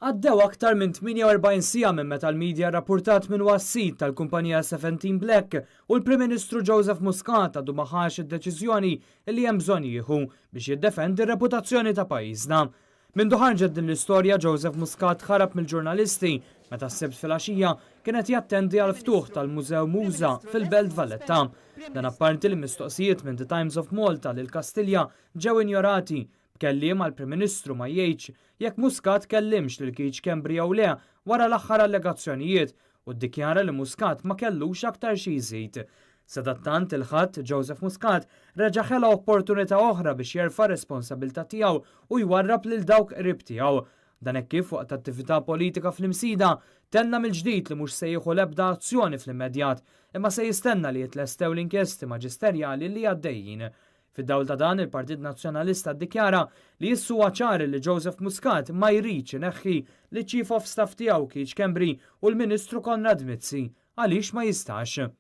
Għaddew aktar minn 48 siegħa minn meta l-media rrappurtat min huwa s-sid tal-kumpanija Seventeen Black u l-Prim Ministru Joseph Muscat għadu ma ħax id-deċiżjoni li hemm bżonn jieħu biex jiddefendi r-reputazzjoni ta' pajjiżna. Mindu ħarġet din l-istorja Joseph Muscat ħarab mill-ġurnalisti meta s-Sibt filgħaxija kien qed jattendi għall-ftuħ tal-Mużew Muża fil-Belt Valletta. Dan apparti li mistoqsijiet minn The Times of Malta lil Kastilja ġew injorati, b'kelliem għall-Prim Ministru ma jgħidx jekk Muscat kellimx lil Keith Schembri jew le wara l-aħħar allegazzjonijiet u ddikjara li Muscat ma kellux aktar xi jżid. Sadattant il-Ħadd, Joseph Muscat reġa' ħela opportunità oħra biex jerfa' r-responsabilità tiegħu u jwarrab lil dawk qrib tiegħu. Dan hekk kif waqt attività politika fl-Imsida tenna mill-ġdid li mhux se jieħu l-ebda azzjoni fl-immedjat imma se jistenna li jitlestew l-inkjesti maġisterjali li għaddejjin. Fid-dawl ta' dan, il-Partit Nazzjonalista ddikjara li issa huwa ċar li Joseph Muscat ma jridx ineħħi liċ-Chief of Staff tiegħu Keith Schembri u l-Ministru Konrad Mizzi għaliex ma jistax.